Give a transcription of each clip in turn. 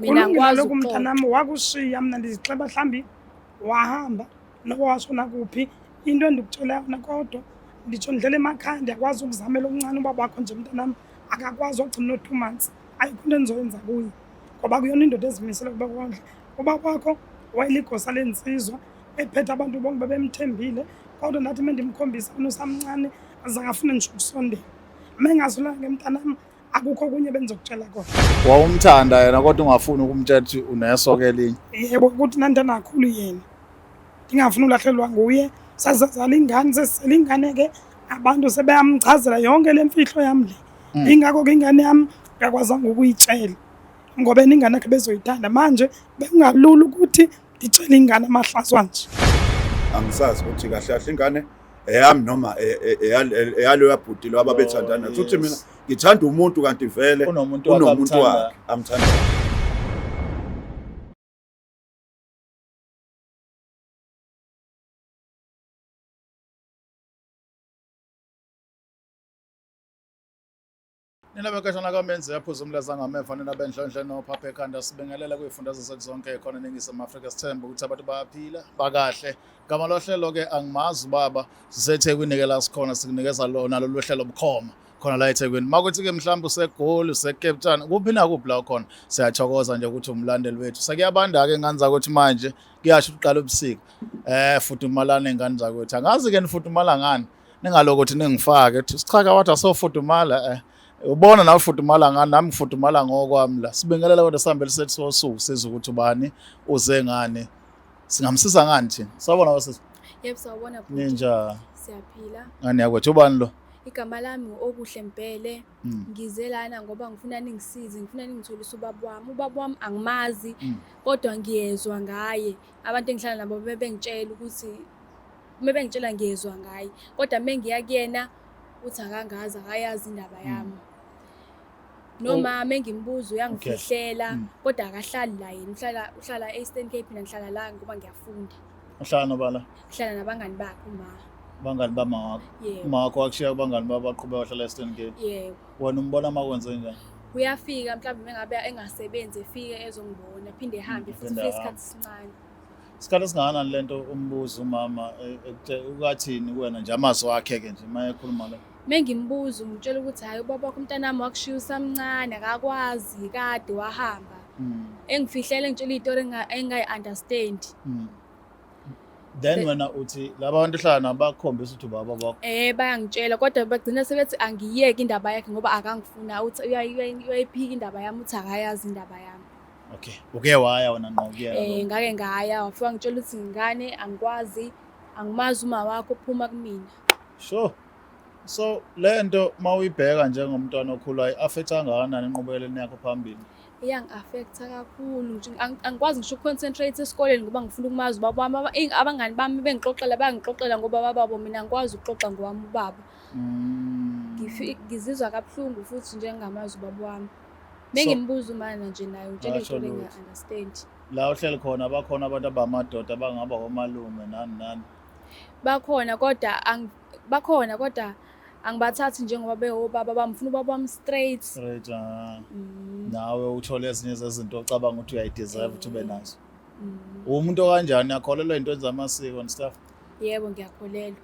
Mina Kulungile angikwazi lokhu ukuxoxa. mntanami, wakushiya mna ndizixeba mhlawumbi wahamba noba washona kuphi. Into endikutshela yona kodwa nditsho ndidlela emakhaya, ndiyakwazi ukuzamela okuncane. Uba bakho nje mntanam akakwazi ogcina no-2 months, ayikho into endizoyenza kuye ngoba kuyona indoda ezimisele ukuba kondle. Uba kwakho wayeligosa lentsizwa ephethe abantu bonke bebemthembile, kodwa ndathi me ndimkhombisa wena usamncane, azangafune nditsho ukusondela. Mengasolanga ke mntanam, akukho okunye bendizokutshela kona. Wawumthanda yena kodwa ungafuni ukumtshela ukuthi unesoka elinye. Yebo, ukuthi nandithanda kakhulu yena, ndingafuni ulahlelwa nguye. Sazazala ingane, sesisele ingane ke, abantu sebeyamchazela yonke le mfihlo yam le. Ingakho ke ingane yam ngakwazanga ukuyitshela ngoba yena ingane yakhe bezoyithanda. Manje bekungalula ukuthi nditshele ingane amahlazo anje. Angisazi ukuthi kahle kahle ingane eyami noma eyaloya bhuti lo ababethandana. Futhi mina ngithanda umuntu kanti vele Unomuntu wakhe unomuntu amthandayo. Wakhe amthandayo. Nina bekashana kamenzi yaphuza umlaza ngameva, nina benhlonhle nophapha ekhanda, sibingelela kuy'fundazwe zethu zonke khona eNingizimu Afrika. Sithembe ukuthi abantu bayaphila bakahle. Gama lohlelo-ke angimazi ubaba, siseThekwini-ke la sikhona, sikunikeza lona lolu hlelo bukhoma khona la eThekwini. Makuthi-ke mhlawumbe useGoli, useCape Town, kuphi nakuphi la ukhona, siyathokoza nje ukuthi umlandeli wethu. Sekuyabanda-ke ngane zakwethu, manje kuyasho ukuqala ubusika. Fudumalane ngane zakwethu, angazi-ke nifudumala ngani, ningalokuthi ningifake sichaka wathi asofudumala. Ubona nawe ufudumala ngani, nami ngifudumala ngokwami la. Sibingelela kodwa sihambele sethi sosuku sizwe ukuthi ubani uze ngani, singamsiza ngani thina. Sawubona wasisi. Yebo, sawubona bhuti. Ninja? Siyaphila. Ngani yakwethu, ubani lo? Igama lami Okuhle Mbhele. Ngize lana ngoba ngifuna ningisize, ngifuna ningitholise ubaba wami. Ubaba wami angimazi kodwa ngiyezwa ngaye. Abantu engihlala nabo bebengitshela ukuthi uma bengitshela ngiyezwa ngaye. Kodwa uma ngiya kuyena uthi akangazi, akayazi indaba yami. Noma mengimbuza uyangifihlela kodwa akahlali la yena, uhlala e-Eastern Cape, mina ngihlala la ngoba ngiyafunda. Uhlala nobala? Ngihlala nabangani bakhe uma. Bangani bama wakho? Yebo. Uma wakho wakushiya kubangani babo, baqhubeka wahlala e-Eastern Cape? Yebo. Wena umbona uma kwenze njani? Uyafika mhlawumbe mengabe engasebenzi, efike ezongibona, aphinde ehambe futhi. Aphinde ufike ahambe. isikhathi esincane. Isikhathi esingakanani lento umbuzo umama ukathini kuwena nje, amazwi akhe-ke nje uma ekhuluma lo? Mengimbuza ungitshela ukuthi hhayi, ubaba wakho umntanami wakushiya usamncane, akakwazi, kade wahamba. Engifihlela, engitshela iy'tori engingayi-understand. Then wena uthi laba bantu ohlala nabo bakukhombisa ukuthi ubaba bakho? Bayangitshela kodwa bagcina sebethi angiyeke indaba yakhe ngoba akangifuna, uthi uyayiphika indaba yami, uthi akayazi indaba yami. Okay, uke waya wena ngqo kuyena lo? Ngake ngaya, wafika ngitshela ukuthi ngane angikwazi, angimazi uma wakho, phuma kumina. Sure. So le nto uma uyibheka njengomntwana okhulayo, i-affect kangakanani inqubeleni yakho phambili? Iyangi-affect-a kakhulu nje, angikwazi ngisho uku-concentrate esikoleni ngoba ngifuna ukumazi ubaba wami. Abangani bami bengixoxela, bayangixoxela ngoba bababo, mina angikwazi ukuxoxa ngowami ubaba. Ngizizwa kabuhlungu futhi njengamazi ubaba wami. Mengimbuza umana nje naye ungitshela Asho iy'tori lutho. enginga-understand. La uhleli khona bakhona abantu abamadoda abangaba omalume nani nani? Bakhona kodwa bakhona kodwa angibathathi njengoba bewobaba bami, ngifuna ubaba wami straight. Straight, ah. Nawe uthole ezinye zezinto ocabanga ukuthi uyayi-deserve ukuthi ube nazo. Uwumuntu okanjani, uyakholelwa ey'ntweni zamasiko and stuff? Yebo, ngiyakholelwa.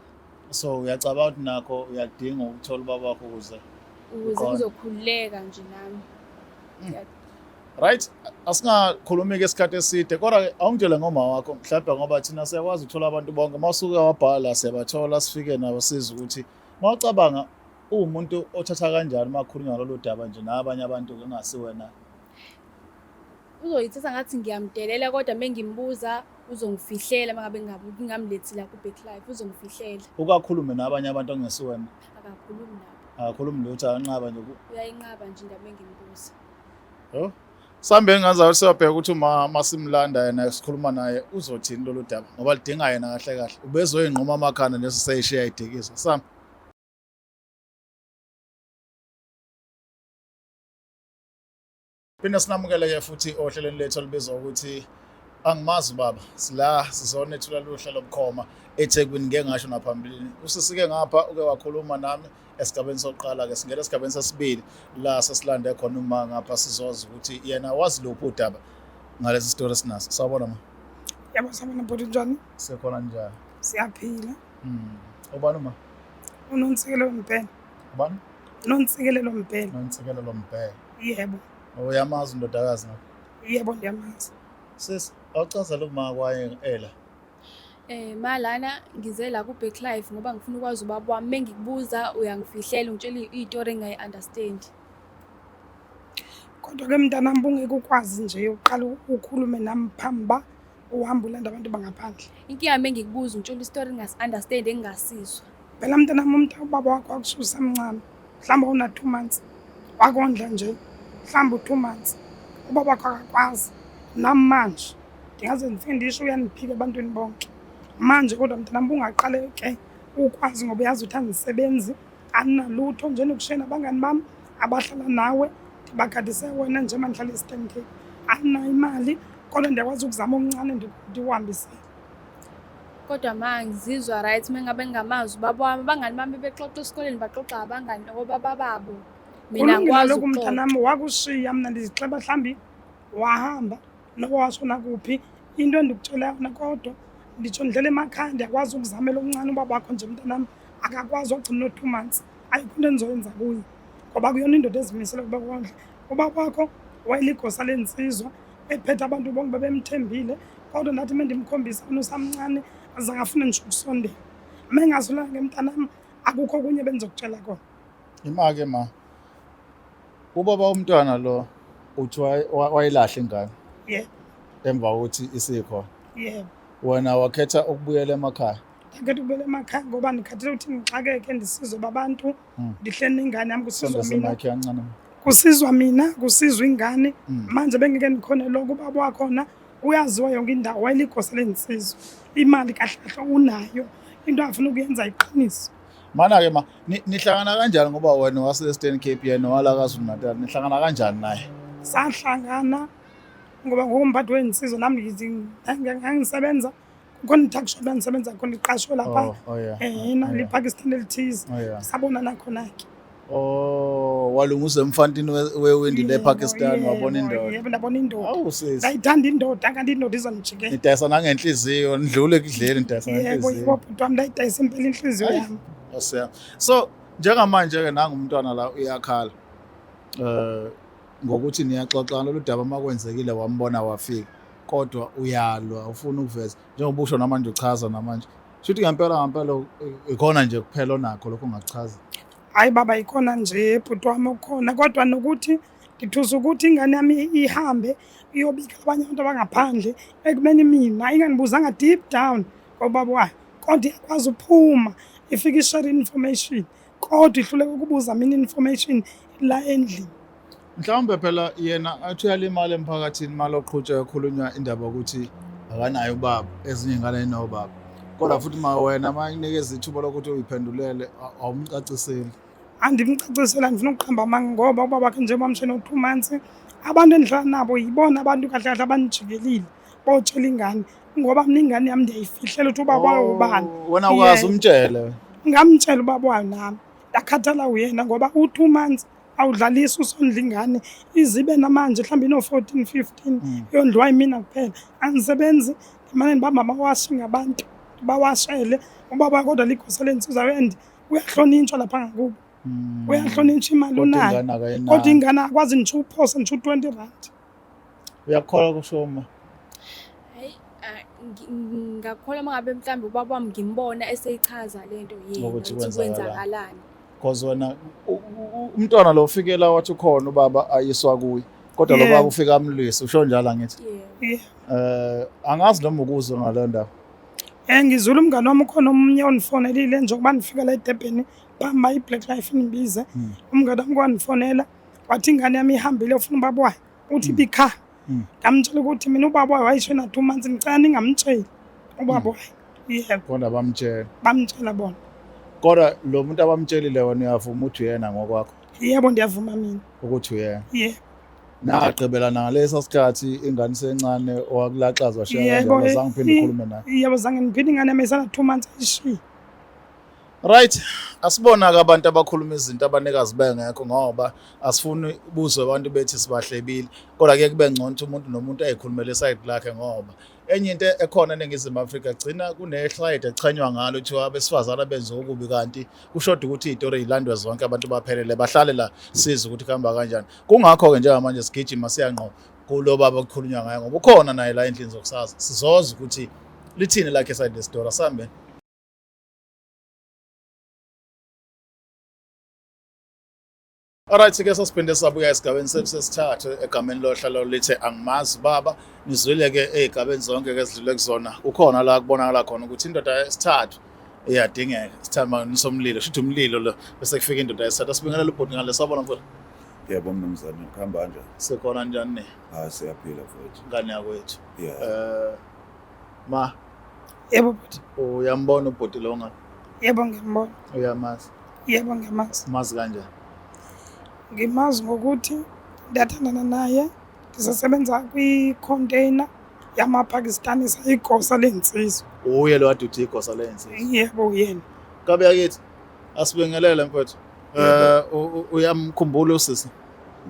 So uyacabanga ukuthi nakho uyakudinga ukuthola ubaba wakho ukuze Ukuze uqonde? ngizokhululeka nje nami. Right, asingakhulumi-ke isikhathi eside, kodwa-ke awungitshele ngoma wakho mhlawumbe, ngoba thina siyakwazi ukuthola abantu bonke. Uma usuke wabhala siyabathola, sifike nabo sizwe ukuthi uma ucabanga uwumuntu othatha kanjani uma kukhulunywa ngalolu daba nje nabanye abantu engasi wena. Uzoyithatha ngathi ngiyamdelela, kodwa mengimbuza uzongifihlela. Uma ngabe ngingamlethi la ku-Back Life uzongifihlela. Ukakhulume nabanye abantu ongesi wena? Akakhulumi nabo. Akakhulumi lutho, akanqaba nje. Uyayinqaba nje indaba engimbuza. Oh. Sambe ngazayo siyabheka ukuthi uma masimlanda yena sikhuluma naye uzothini lolu daba, ngoba lidinga yena kahle kahle. Ubezoyinquma amakhanda nje seyishiya idikizwa. Sam. Phinde sinamukele-ke futhi ohlelweni lethu olubizwa ukuthi Angimazi ubaba, sila sizonethula luhla lobukhoma eThekwini ngeke ngasho naphambilini. Usisike ngapha uke wakhuluma nami esigabeni sokuqala ke singena esigabeni sesibili la sesilande khona uma ngapha sizoza ukuthi yena wazi luphi udaba ngalesi story sinaso. Sawubona ma. Yebo sawubona bhuti njani? Sikhona njani? Siyaphila. Ubani uma? Unonsikelelo Mbhele. Ubani? Nonsikelelo Mbhele. Nonsikelelo Mbhele. Yebo. Uyamazi undodakazi ngapha? Yebo ndiyamazi. Sis, awuchazele uma kwaye ela. Ma lana ngize la ku Back Life ngoba ngifuna ukwazi ubaba wami. Mengikubuza uyangifihlela ungitshela izitori engingayi understand. Kodwa ke mntanami bungeke ukwazi nje uqala ukhulume nami phambi ba uhamba ulanda abantu bangaphandle. Inkinga mengikubuza ungitshela isitori engingasi understand engingasizwa. Phela mntanami umuntu ubaba wakho wakususa mncane. Mhlawumbe una 2 months. Wakondla nje. Mhlawumbe u2 months. Ubaba wakho akakwazi. Nami manje ndingaze ngifike ndisho uyandiphika ebantwini bonke. Manje kodwa mntanami ungaqale ke ukwazi ngoba uyazi ukuthi angisebenzi andinalutho nje nokushena abangani bami abahlala nawe ndibagadise wena nje mandihlala e-Eastern Cape. Andinayo imali kodwa ndiyakwazi ukuzama okuncane ndikuhambisele. Kodwa ma ngizizwa right mengabe ngingamazi ubaba wami. Abangani bami bexoxa esikoleni baxoxa abangani obaba babo. Mina Kulungile angikwazi lokhu ukuxoxa. mntanami wakushiya mna ndizixeba mhlawumbi wahamba noba washona kuphi into endikutshela yona kodwa nditsho ndidlela emakhaya ndiyakwazi ukuzamela okuncane ubaba wakho nje mntanami akakwazi wagcina no-2 months ayikho into endizoyenza kuye ngoba kuyona indoda ezimisele ukuba kondla ubaba wakho wayeligosa lensizwa ephethe abantu bonke bebemthembile kodwa ndathi uma ndimkhombisa wena usamncane azange afune ngisho ukusondela uma engasolanga ke mntanami akukho okunye bendizokutshela kona. Ima-ke ma, ubaba womntwana lo uthi wayilahla ingane Yebo, emva kokuthi isikhona. yebo. Wena wakhetha ukubuyela emakhaya. Ndakhetha ukubuyela emakhaya ngoba ndikhathele ukuthi ngixakeke ndisizwe babantu ndihleli nengane yami kusizwa Sondeza mina imayikhi kancane. kusizwa mina kusizwa ingane manje bengeke ndikhone lokho ubaba wakhona uyaziwa yonke indawo wayeligosa lensizwa imali kahle kahle unayo into afuna ukuyenza iqiniso. Mana-ke ma, nihlangana kanjani ngoba wena wase-Eastern Cape yena wala KwaZulu Natal, nihlangana kanjani naye? Sahlangana ngoba ngokumphathi wensizwa nami ngangisebenza kukhona i-tuck shop engisebenza khona iqashwe lapha Oh, oh yeah. nali-Pakistan elithize Oh yeah. sabonana khona-ke. Oh, walunguza emfantini wewindi le-Pakistan wabona indoda. Yebo, ndabona indoda. Awu sisi. Ndayithanda indoda kanti indoda izondijikela. Nidayisa nangenhliziyo, nidlule ekudleni nidayisa Yebo, ngenhliziyo. yebo bhuti wami ndayidayisa impela inhliziyo Ayi. yami. Nkosi yami. So njengamanje ke nangu umntwana la uyakhala. Ngokuthi niyaxoxa lolu daba makwenzekile wambona wafika kodwa uyalwa ufuna ukuveza njengoba usho namanje uchaza namanje. Shuthi ngempela ngempela ikhona nje kuphela onakho lokho ongakuchaza. Hayi baba ikhona nje bhuti wami okukhona kodwa nokuthi ngithusa ukuthi ingane yami ihambe iyobika abanye abantu abangaphandle ekubeni mina ingangibuzanga deep down ngobaba wayo kodwa iyakwazi ukuphuma ifike ishare information kodwa ihluleka ukubuza mina information la endlini. Mhlawumbe phela yena athi uyalimala emphakathini maloqhutshwa ekhulunywa indaba ukuthi akanayo ubaba ezinye ingane inobaba. Kodwa futhi ma wena ma kunikeza ithuba lokuthi uyiphendulele awumcaciseli. Andimcacisela ndifuna ukuqamba amanga ngoba ubaba wakhe njengoba mshene u-2 months abantu endihlala nabo yibona abantu kahle kahle abandijikelile botshela ingane ngoba mina ingane yami ndiyayifihlela ukuthi ubaba wayo ubani. Oh, wena ukwazi umtshele. Ngamtshela ubaba wayo nami ndakhathala uyena ngoba u-2 months awudlalisi usondla ingane izibe namanje mhlawumbe ino-14 15 yondliwa yimina kuphela. Angisebenzi ndimane ndibamba amawashi ngabantu ndibawashele ubaba kodwa ligosa lensizwa and uyahlonitshwa lapha ngakubo uyahlonitshwa imali Kodwa unayo ingane akayinayo. kodwa ingane akwazi ngisho uphosa ngisho u-20 rand. Uyakholwa kusho uma? Hayi, ngingakholwa uma ngabe mhlawumbe ubaba wami ngimbona eseyichaza lento yena Ukuthi ukuthi kwenzakalani. kwenzakalani. Because wena umntwana lo ufikela wathi ukhona ubaba ayiswa kuye. Kodwa lo baba ufika amlwise usho njalo angithi. Yebo. Angazi noma ukuzwe ngale ndaba. Ngizula umngane wami ukhona omunye ondifonelile njengoba ndifika la eDurban phambi i-Black Life indibize. Umngane wami wandifonela wathi ingane yami ihambile ufuna ubaba wayo uthi ibikhala. Ngamtshela ukuthi mina ubaba wayo wayishona 2 months ngicela ningamtsheli ubaba wayo. Yebo. Kodwa bamtshela. Bamtshela bona. Kodwa lo muntu abamtshelile wena uyavuma ukuthi uyena ngokwakho? Yebo ndiyavuma mina. Ukuthi uyena. Yebo. Nagqibelana ngalesa sikhathi ingane isencane owakulaxazwa washiya Yebo, kanjalo azange uphinde ukhulume naye. Yebo, zange ngiphinde, ingane yami isana 2 months ayishiye. Right, asibona-ke abantu abakhuluma izinto abanikazi bengekho ngoba asifuni buzwe abantu bethi sibahlebile, kodwa kuye kube ngcono ukuthi umuntu nomuntu ayikhulumele i-side lakhe ngoba enye into ekhona eNingizimu Afrika gcina kune-side echanywa ngalo kuthiwa abesifazane benze okubi kanti kushoda ukuthi iy'tori y'landwe zonke abantu baphelele bahlale la sizwe ukuthi kuhamba kanjani. Kungakho-ke njengamanje sigijima siya ngqo kulo baba okukhulunywa ngaye ngoba ukhona naye la endlini zokusaza, sizozwa ukuthi lithini lakhe side lesitori. Asambe. Alright ke sasiphinde sabuya esigabeni sethu sesithathu egameni lohlelo lithe angimazi baba. Nizwile ke ey'gabeni zonke ke ezidlule kuzona kukhona la kubonakala khona ukuthi indoda yesithathu iyadingeka. Sithamba nisomlilo shuthi umlilo lo bese kufika indoda yesithathu. Asibingelele ubhuti ngale, sawubona mfowethu. Yebo mnumzane, kuhamba kanjani? Sikhona njani ne? Hayi, siyaphila mfowethu. Ngane yakwethu. Yeah. Ma. Yebo bhuti. Uyambona ubhuti lo ngane? Yebo ngiyambona. Uyamazi? Yebo ngiyamazi. Umazi kanjani? Ngimazi ngokuthi ndathandana naye ndisasebenza kwi-container yamaPakistani, sayigosa leensizwa. Uye lo ade uthi igosa lensizwa? Yebo, yena. Kabe yakithi, asibingelele mfowethu. Uyamkhumbula usisi?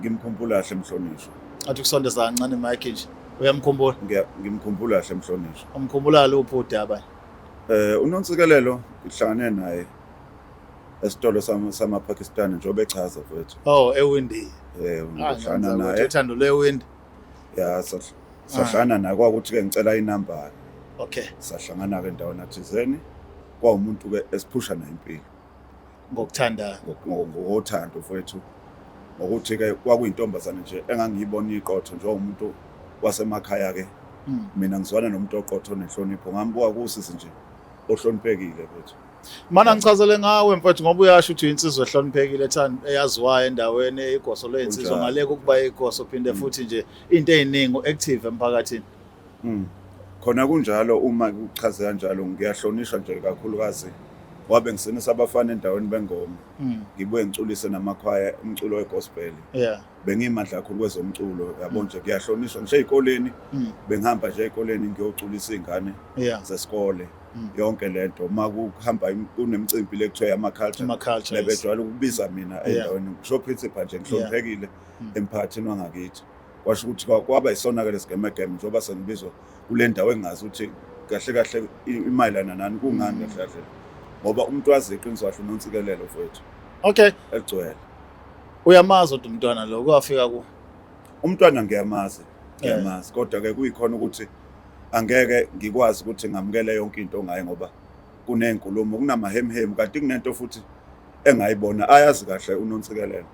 Ngimkhumbula kahle mhlonishwa. Athi kusondeza kancane mic nje. Uyamkhumbula? Ngimkhumbula kahle mhlonishwa. Umkhumbula luphi udaba? UNonsikelelo ngihlangane naye esitolo sama Pakistan njengoba echaza mfowethu. Oh, ewindi. Ngihlangana naye. Uthando lwewindi. Ya, sahlangana naye kwakuthi ke ngicela inamba. Okay. Sahlangana ke endaweni athizeni. Kwawumuntu ke esiphusha naye impilo. Ngokuthanda. Ngothando mfowethu. Ngokuthi ke kwakuyintombazane nje engangiyibona iqotho njengomuntu wasemakhaya ke. Mina ngizwana nomuntu oqotho nenhlonipho, ngambuka kusisi nje ohloniphekile mfowethu. Mana ngichazele ngawe mfowethu ngoba uyasho ukuthi uyinsizwa ehloniphekile ethanda eyaziwayo endaweni igoso leyinsizwa ngale kokuba igoso phinde futhi nje into eziningi active emphakathini. Khona kunjalo, uma kuchaze kanjalo ngiyahlonishwa nje kakhulukazi wabe ngisinisa abafana endaweni bengoma. Ngibuye ngiculise namakhwaya umculo wegospel. Bengimandla kakhulu kwezomculo, yabo nje ngiyahlonishwa ngisho ezikoleni. Bengihamba nje ezikoleni ngiyoculisa izingane zesikole. Yonke lento uma kuhamba kunemicimbi le kuthiwa ama-culture nebejwayele ukubiza mina endaweni ngisho principal nje ngihloniphekile emphakathini wangakithi. Kwasho ukuthi kwaba isona-ke lesigemegeme njengoba sengibizwa kule ndawo engingazi ukuthi kahle kahle imayelana nani, kungani kahle kahle, ngoba umuntu wazi iqiniso kahle uNonsikelelo mfowethu. Okay. Egcwele. Uyamazi kodwa umntwana lo kwafika ku? Umntwana ngiyamazi, ngiyamazi kodwa ke kuyikhona ukuthi angeke ngikwazi ukuthi ngamukele yonke into ngaye ngoba kunenkulumo, kunamahemhemu, kanti kunento futhi engayibona ayazi kahle uNonsikelelo.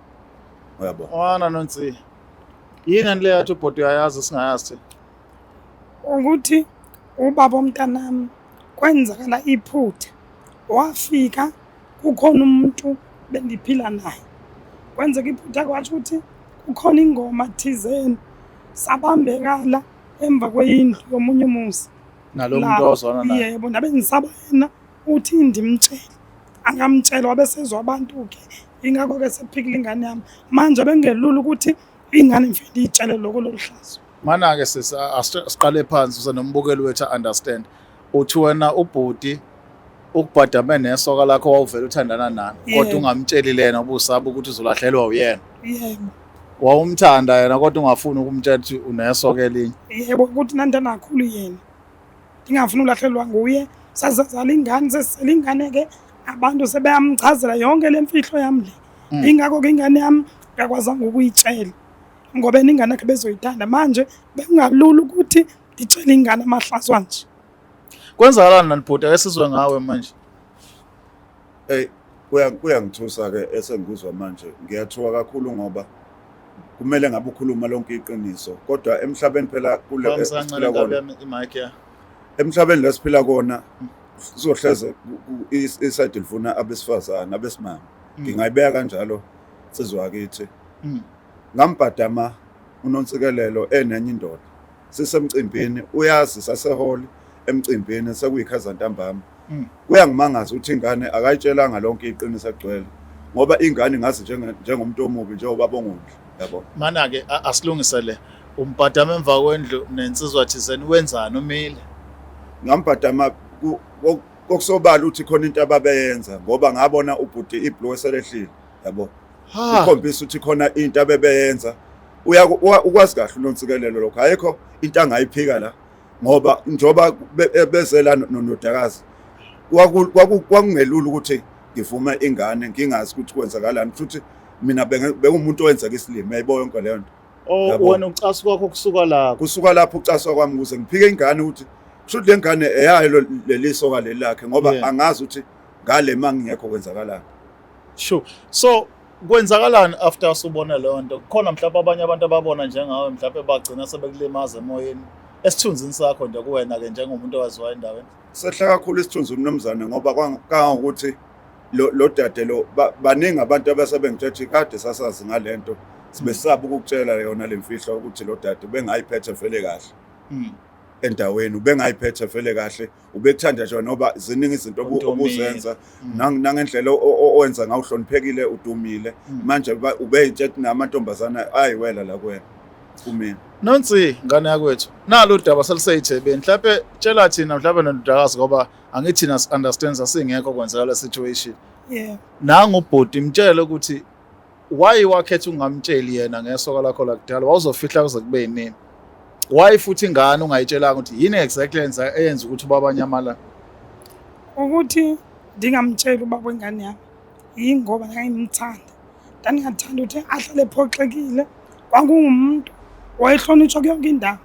Uyabo? Wana Nonsi. Yini le yathi ubhuti uyayazi singayazi? Ukuthi ubaba omntanami kwenzakala iphutha, wafika kukhona umuntu bendiphila naye, kwenzeka iphutha kwatsho ukuthi kukhona ingoma thizeni, sabambekala emva kweyindlu yomunye umuzi. Nalo muntu ozwana naye. Yebo, nabe ngisaba yena uthi ndimtshele, angamtshela wabe sezwa abantu-ke, ingakho-ke sephikile ingane yami manje. Bengelula ukuthi ingane ngifike ndiyitshele lokho lolu hlazo. Mana-ke sisi, siqale phansi uze nombukeli wethu understand. Uthi wena ubhuti ukubhadame nesoka lakho wawuvele uthandana nalo, kodwa ungamtsheli lena ubusaba ukuthi uzolahlelwa uyena. Yebo. Wawumthanda yena kodwa ungafuni ukumtshela ukuthi unesoka elinye. Yebo, ukuthi nandithanda kakhulu yena, ndingafuni ulahlelwa nguye. Sazazala ingane, sesisele ingane-ke, abantu sebeyamchazela yonke le mfihlo yami le. Ingakho-ke ingane yami ngakwazanga ukuyitshela ngoba yena ingane yakhe bezoyithanda. Manje bekungalula ukuthi nditshele ingane amahlazo anje. Kwenzakalani nani bhuti, ake sizwe ngawe manje. Hey, kuyangithusa ke esengikuzwa manje. Ngiyathuka kakhulu ngoba kumele ngabe ukhuluma lonke iqiniso, kodwa emhlabeni phela kule Phamisa kancane esiphila nkabi kona, yami imic ya. emhlabeni lesiphila kona sizohleze i-side livuna abesifazane abesimame. Ngingayibeka kanjalo insizwa yakithi. Ngambhadama uNonsikelelo enenye indoda sisemcimbini, uyazi sasehall emcimbini sekuyikhaza ntambama. Kuyangimangaza ukuthi ingane akayitshelanga lonke iqiniso egcwele, ngoba ingane ngazi njengomuntu omubi njengoba bongundla. Yabo. Mana-ke asilungise le. Umbhadama emva kwendlu nensizwa thizeni wenzani umile? Ngambhadama kokusobala ukuthi khona into ababeyenza ngoba ngabona ubhuti ibhluwe selehlile yabo. Ukhombisa ukuthi khona into abebeyenza. Ukwazi kahle uNonsikelelo lokho. Ayikho into angayiphika la ngoba njoba bezela nondodakazi kwakungelula ukuthi ngivume ingane ngingazi ukuthi kwenzakalani futhi mina bengumuntu owenzeka isilima yayibo yonke leyo nto. Oh wena ucasuka kwakho kusuka lapho. Kusuka lapho ucasuka kwami ukuze ngiphike ingane ukuthi kusho ukuthi le ngane eyayo leli soka leli lakhe ngoba angazi ukuthi ngale mangingekho kwenzakalani. Sure. So kwenzakalani after usubona leyo nto? Kukhona mhlawumbe abanye abantu ababona njengawe mhlawumbe bagcina sebekulimaza emoyeni esithunzini sakho nje kuwena ke njengomuntu owaziwayo endaweni. Sehla kakhulu isithunzi umnumzane ngoba kangangokuthi lo dade lo baningi abantu abasebengithethe kade sasazi ngalento sibesaba ukukutshela yona lemfihlo ukuthi lo dade bengayiphethe vele kahle. Endaweni ubengayiphethe vele kahle ubekuthanda nje noba ziningi izinto obuzenza nangendlela owenza ngawo uhloniphekile udumile manje ubeyitshethi namantombazana ayiwela la kuwena kumina. Nonsi ngane yakwethu nalo udaba seliseyithebeni mhlawumbe tshela thina mhlawumbe nondodakazi ngoba angithi thina understand sasingekho kwenzeka le situation. Yeah. Nangu ubhuti mtshele ukuthi why wakhetha ungamtsheli yena ngesoka lakho lakudala wawuzofihla kuze kube yinini? Why futhi ingane ungayitshelanga ukuthi yini exactly eyenza eyenza ukuthi ubaba anyamalale? Ukuthi ndingamtsheli ubaba wengane yami yingoba ngangimthanda. Ndandingathanda ukuthi ahlale ephoxekile. Kwakungumuntu wayehlonitshwa kuyonke indawo.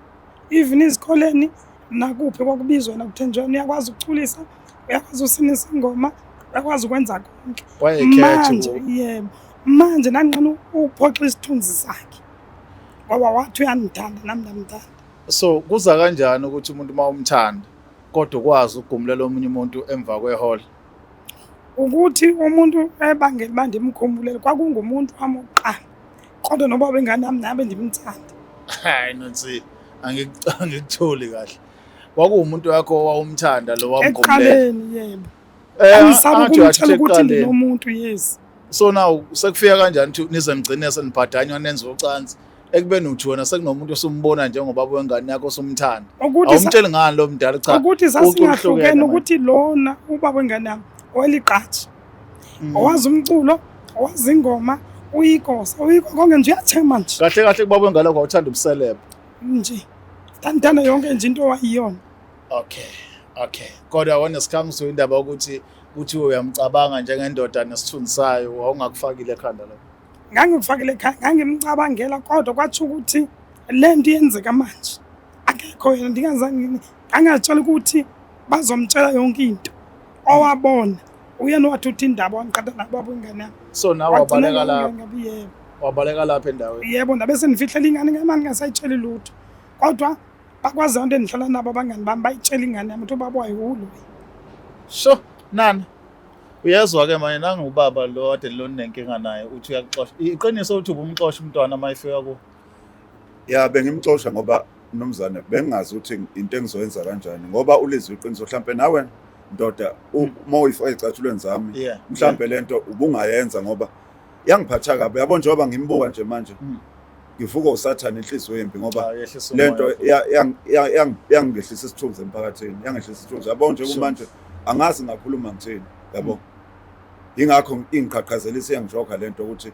Even ezikoleni nakuphi kwakubizwa yena kuthenjwa yena uyakwazi ukuculisa, uyakwazi usinisa ingoma, uyakwazi ukwenza konke. Wayekhetha Manje yebo, manje ndandinqena ukuphoxa isithunzi sakhe ngoba wathi uyandithanda nami ndamthanda. So kuza kanjani ukuthi umuntu uma umthanda kodwa ukwazi ukugumulela omunye umuntu emva kwehhola? Ukuthi umuntu ebangela uba ndimkhumbulele kwakungumuntu wami wokuqala kodwa noba wengane yami nabe ndimthanda. Hayi Nonsi, angikutholi kahle. Kwakuwumuntu wakho owawumthanda lo wamgumulela. Ekuqaleni yebo. Angisaba angathi ukumtshela uyathi ukuthi ekuqaleni. ndinomuntu yes. So now sekufika kanjani ukuthi nize nigcine senibhadanywa nenze ucansi ekubeni uthi wena sekunomuntu osumbona njengobaba wengane yakho osumthanda. Awumtsheli ngani lo mdala cha. Ukuthi ucu sasingahlukene luhlukene manje. ukuthi lona ubaba wengane yami oweligqaji. Owazi umculo, owazi ingoma, uyigosa, uyikho konke nje uyathema nje. Kahle kahle kubaba wengane yakho awuthanda ubuseleb. Nje. Ndandithanda yonke nje into owayiyona. Okay. Okay. Kodwa when it comes to indaba yokuthi uthi uyamcabanga njengendoda nesithunzi sayo wawungakufakile ekhanda lokho. Ngangikufakile ekhaya, ngangimcabangela kodwa kwatsho ukuthi le nto iyenzeka manje. Akekho yena ndingazange ngangatshela ukuthi bazomtshela yonke into. Owabona uyena owathi uthi indaba wangiqhatha nababa wengane yami. So nawe Wagcina wabaleka lapho, ngabi yebo. wabaleka lapho endaweni. Yebo ndabe sendifihlela ingane ngemali ngingasayitsheli lutho. Kodwa bakwazi abantu endihlala nabo abangani bami bayitshela ingane yami ukuthi ubaba wayo ulo. Sho nana uyezwa ke manje nangubaba lo kade lo nenkinga naye uthi uyakuxosha. Iqiniso ukuthi ubumxosha umntwana uma efika ku. Ya bengimxosha ngoba mnumzane bengingazi ukuthi into engizoyenza kanjani ngoba ulizwe iqiniso mhlambe nawe ndoda uma uyifaka ezicathulweni zami mhlambe lento ubungayenza ngoba yangiphatha kabi yabo njengoba ngimbuka nje manje ngivuka usathane inhliziyo embi ngoba lento yangehlisa isithunzi emphakathini yangehlisa isithunzi yabo nje kumanje angazi ngakhuluma ngithini yabo ingakho ingiqhaqhazelisa iyangijoga lento ukuthi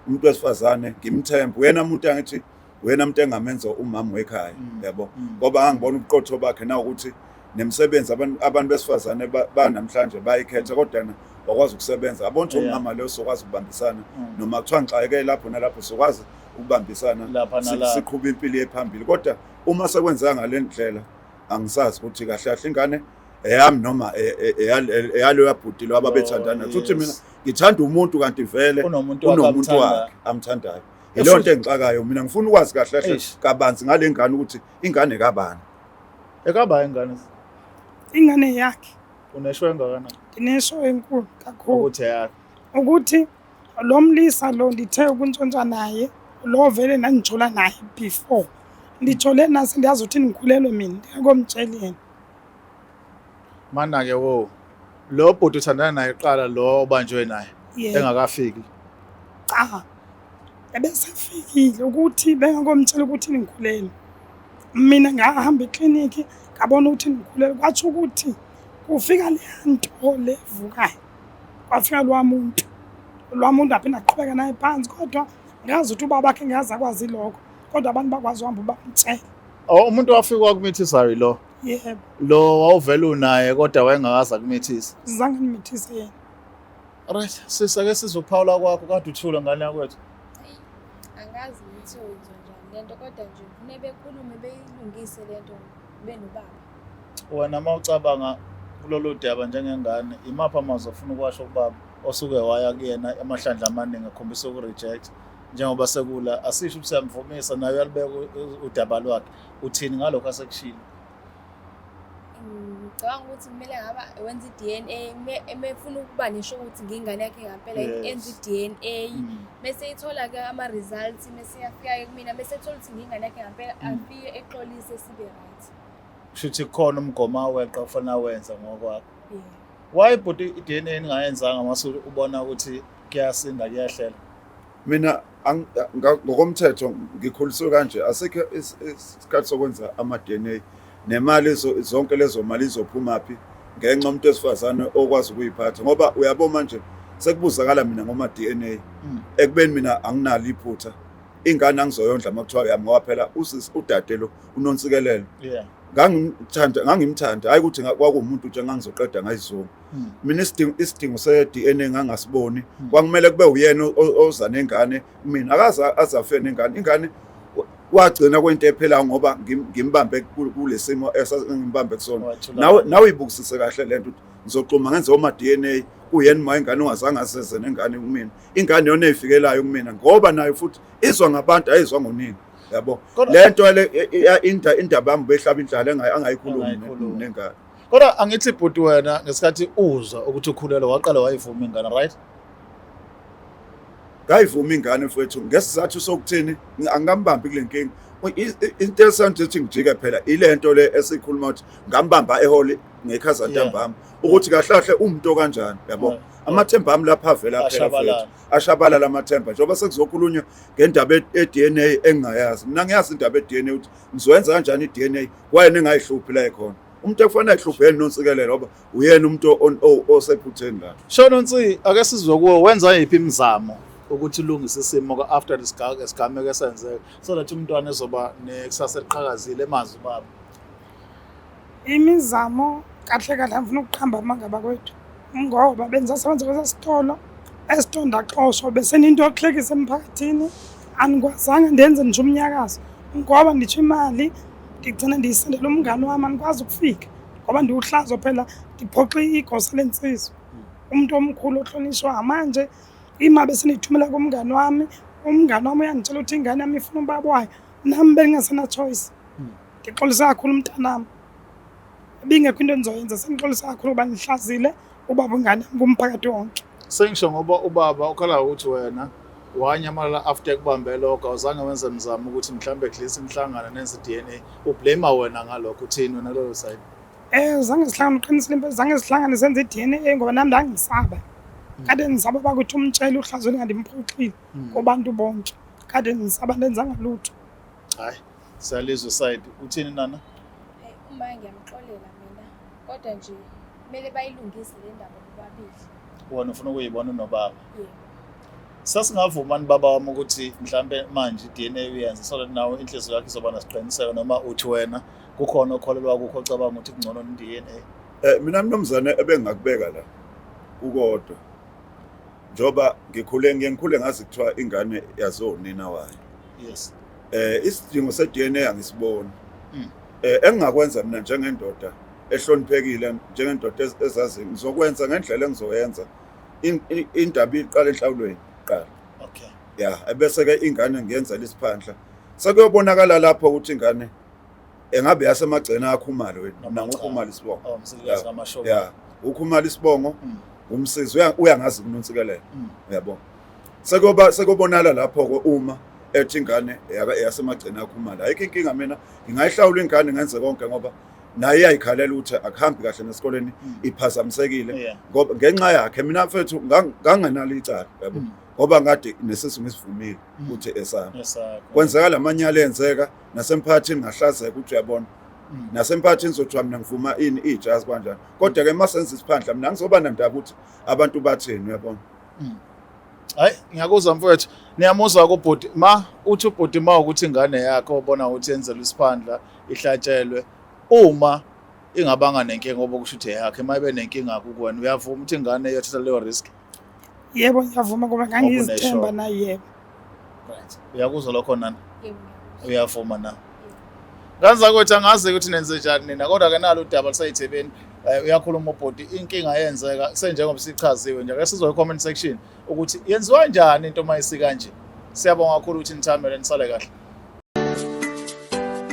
umuntu wesifazane ngimthembe uyena umuntu angithi uyena umuntu engamenza umama wekhaya yabo ngoba ngangibona ubuqotho bakhe na ukuthi nemisebenzi abantu besifazane banamhlanje bayikhetha kodwa na wakwazi ukusebenza yabo nje umama leyo sokwazi ukubambisana noma kuthiwa ngixakeke lapho nalapho sokwazi ukubambisana siqhube impilo ephambili kodwa uma sekwenzeka ngale ndlela angisazi ukuthi kahle kahle ingane eyami noma eyaloya bhuti lo ababethandana futhi mina ngithanda umuntu kanti vele unomuntu wakhe amthandayo yileyo nto engixakayo mina ngifuna ukwazi kahle kahle kabanzi ngale ngane ukuthi ingane kabani ekaba ingane ingane yakhe unesho engakanani ndinesho enkulu kakhulu ukuthi yakhe ukuthi lo mlisa lo ndithe ukuntshontsha naye lo vele ndandijola naye before ndijole nase ndiyazi ukuthi ndikhulelwe mina ndingakomtsheli yena mana ke wo lo bhuti uthandana naye kuqala lo obanjwe naye Yebo. engakafiki Cha. Ebesefikile ukuthi bengakomtshela ukuthi ngikhulelwe. Mina ngahamba eklinikhi ngabona ukuthi ngikhulelwe, kwatsho ukuthi kufika leya nto le evukayo. Kwafika lowa muntu, lowa muntu aphinde aqhubeka naye phansi, kodwa ngazi ukuthi ubaba wakhe ngaze akwazi lokho, kodwa abantu bakwazi uhamba bamtshela. Oh, umuntu wafika wakumithisayo lo? Yebo. Lo wawuvele unaye kodwa wayengakaze akumithise? Zange ngimithise yena. Right, sisi ake sizophawula kwakho kade uthule ngane yakwethu. Angazi ukuthi wenziwa njani lento kodwa nje ngifune bekhulume beyilungise lento benobaba. Wena uma ucabanga kulolu daba njengengane, imaphi amazwi ofuna ukuwasho kubaba osuke waya kuyena amahlandla amaningi ekhombisa uku-reject njengoba sekula asisho ukuthi siyamvumisa naye uyalubeka udaba lwakhe. Uthini ngalokho asekushilo? Ngicabanga ukuthi kumele ngaba wenza i-DNA emefuna ukuba nesho ukuthi ngiyingane yakhe ngampela enze i-DNA bese ithola-ke ama-results mese iyafika-ke kumina bese ethola ukuthi ngiyingane yakhe ngampela afike exolise sibe right. Kusho ukuthi kukhona umgomo aweqa kufanele awenze ngokwakho. Why bhuti i-DNA ningayenzanga mase ubona ukuthi kuyasinda kuyahlela? Mina ngokomthetho ngikhuliswe kanje, asikho isikhathi sokwenza ama-DNA nemali zonke lezo mali izophumaphi ngenxa umuntu wesifazane okwazi ukuyiphatha, ngoba uyabo manje sekubuzakala mina ngoma-DNA ekubeni mina anginalo iphutha, ingane angizoyondla uma kuthiwa yami, ngoba phela usisi udade lo uNonsikelelo ngangimthanda, hayi ukuthi kwakuwumuntu nje engangizoqeda ngayizungu. Mina isidingo se-DNA ngangasiboni, kwakumele kube uyena oza nengane mina, akaze azafe nengane. Ingane wagcina kwento ephela ngoba ngimbambe kulesimo engimbambe kusona. Nawe uyibukisise kahle lento ukuthi ngizoxhuma ngenze oma-DNA kuyena uma ingane ungazange azeze nengane kumina. Ingane yona eyifikelayo kumina ngoba nayo futhi izwa ngabantu, ayizwa ngonina. Yabo le nto le indaba yami behlaba indlala angayikhulumi nengane. Kodwa angithi bhuti wena ngesikhathi uzwa ukuthi ukhulelwe waqala wayivuma ingane, right? Ngayivuma ingane mfowethu ngesizathu sokuthini angikambambi kule nkinga. Into esenza ukuthi ngijike phela ile nto le esikhuluma ukuthi ngambamba eholi ngekhaza ntambama ukuthi kahle kahle umuntu kanjani, yabo. Amathemba ami lapha avela phela mfowethu, ashabalala amathemba njengoba sekuzokhulunywa ngendaba e-DNA engingayazi. Mina ngiyazi indaba e-DNA ukuthi ngizoyenza kanjani i-DNA kwayena engayihluphi la ekhona. Umuntu ekufanele ayihluphe yena uNonsikelelo ngoba uyena umuntu osephutheni la. Shono Nsi, ake sizwe kuwe, wenza yiphi imizamo ukuthi ulungise isimo after isigameko esenzeka so that umntwana ezoba nekusasa eliqhakazile emazi ubaba? Imizamo kahle kahle angifuna ukuqamba amanga bakwethu ngoba bengisasebenza kwesa sitolo, esitolo ndaxoshwa besenento yokuhlekisa emphakathini, andikwazanga ndenze nje umnyakazo ngoba nditsho imali ndigcina ndiyisendela umngane wami, andikwazi ukufika ngoba ndiwuhlazo phela, ndiphoxe igosa lensizwa, umuntu omkhulu ohlonishwa. Manje imali besendiyithumela kumngane wami, umngane wami uyangitshela ukuthi ingane yami ifuna ubaba wayo, nami bengingasena choice. Ndixolisa kakhulu mntanam, ibingekho into endizoyenza, sendixolisa kakhulu ngoba ndihlazile ubaba ingane yami kumphakathi wonke. Sengisho ngoba ubaba ukhala ukuthi wena wanyamalala after ekubambe lokho, awuzange wenze mzamo ukuthi mhlawumbe at nihlangane nenze i-DNA, ublame wena ngalokho. Uthini wena kulolo side? Zange sihlangane, uqinisile impela, zange sihlangane senze i-DNA ngoba nami ndangisaba. Kade ngisaba bakuthi umtshele uhlazo lingandimphoxile kubantu bonke. Kade ngisaba ndenzanga lutho. Hayi, siyalizwa side. Uthini nana? Hayi, uma ngiyamxolela mina kodwa nje kumele bayilungise le ndaba bobabili. Wena ufuna ukuyibona unobaba? Yebo. Sasingavuma ni baba wami ukuthi mhlambe manje i-DNA uyenze so that nawe inhliziyo yakho izoba nesiqiniseko, noma uthi wena kukhona okholelwa kukho ocabanga ukuthi kungcono ne-DNA? Mina mnumzane ebengingakubeka la kukodwa, njengoba ngikhule ngiye ngikhule ngazi kuthiwa ingane yaziwa unina wayo. Isidingo se-DNA angisiboni. Engingakwenza mina njengendoda ehloniphekile, njengendoda ezaziyo, ngizokwenza ngendlela engizoyenza. Indaba iqala enhlawulweni kuqala. Ya, ebese ke ingane ngiyenzela isiphandla. Sekuyobonakala lapho ukuthi ingane engabe yasemagcena akhumalo wena, Noma mina cha. ngukhumalo isibongo. Oh, msikazi kaMashoba. Ya, ukhumalo isibongo, umsizi uyangazi kuNonsikelelo. Uyabona. Sekuyobonala lapho ke uma ethi ingane yasemagcena akhumalo. Ayikho inkinga, mina ngingayihlawula ingane ngenze konke ngoba naye iyayikhalela ukuthi akuhambi kahle nesikoleni, iphazamisekile ngoba ngenxa yakhe. Mina mfethu ngangenalo icala, yabo. Ngoba ngade nesisu ngisivumile ukuthi esami. Esakho. Kwenzeka lamanyala enzeka nasemphakathini, ngahlazeka ukuthi uyabona, nasemphakathini sothiwa mina ngivuma ini, ijazi kanjani. Kodwa ke masenza isiphandla, mina ngizoba nandaba ukuthi abantu bathini, uyabona. Hayi, ngiyakuzwa mfowethu. Niyamuzwa kubhuti. Ma uthi ubhuti ma ukuthi ingane yakho ubona ukuthi yenzelwe isiphandla, ihlatshelwe, uma ingabanga nenkinga, ngoba kusho ukuthi eyakhe, uma ibe nenkinga kuwena, uyavuma ukuthi ingane iyothatha leyo risk? Yebo, ngiyavuma ngoba ngangizithemba Ngoba naye, yebo. Right, uyakuzwa lokho nana? Yebo, ngiyakuzwa. Uyavuma na? Kanzakwethu, angazi ukuthi nenze njani nina, kodwa ke nalo udaba luseyithebeni. Uyakhuluma ubhuti, inkinga yenzeka senjengoba sichaziwe nje. Ake sizwe comment section ukuthi yenziwa njani into uma isikanje. Siyabonga kakhulu ukuthi nithamele, nisale kahle.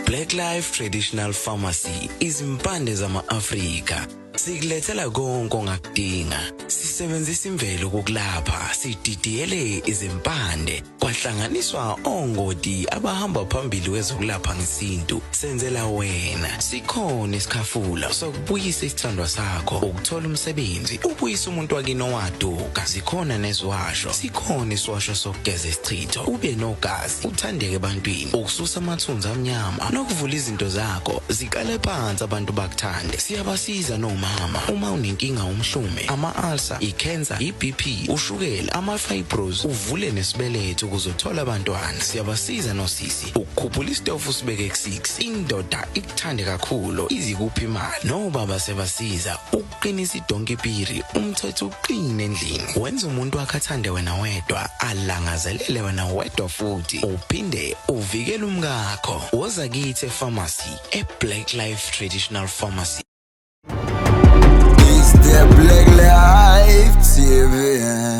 Black Life Traditional Pharmacy, izimpande zama-Afrika. Sikulethela konke ongakudinga. Sisebenzisa imvelo kokulapha, sididiyele izimpande, kwahlanganiswa ongoti abahamba phambili kwezokulapha ngesintu. Senzela wena. Sikhona isikhafula sokubuyisa isithandwa sakho, ukuthola umsebenzi, ubuyisa umuntu wakini owaduka. Zikhona neziwasho. Sikhona isiwasho sokugeza isichitho, ube nogazi, uthandeke ebantwini, ukususa amathunzi amnyama nokuvula izinto zakho ziqale phansi, abantu bakuthande. Siyabasiza nomama uma unenkinga, umhlume, ama-ulcer, i-cancer, i-BP, ushukela, ama-fibros, uvule nesibeletho ukuze uthole abantwana. Siyabasiza nosisi ukukhuphula isitofu, usibeke ku-6, indoda ikuthande kakhulu, izikuphi imali. Nobaba sebasiza ukuqinisa idonkipiri, umthetho uqine endlini, wenza umuntu wakhe athande wena wedwa, alangazelele wena wedwa, futhi uphinde uvikele umkakho. Woza kithi e-pharmacy, e-Black Life Traditional Pharmacy. It's the Black Life TV.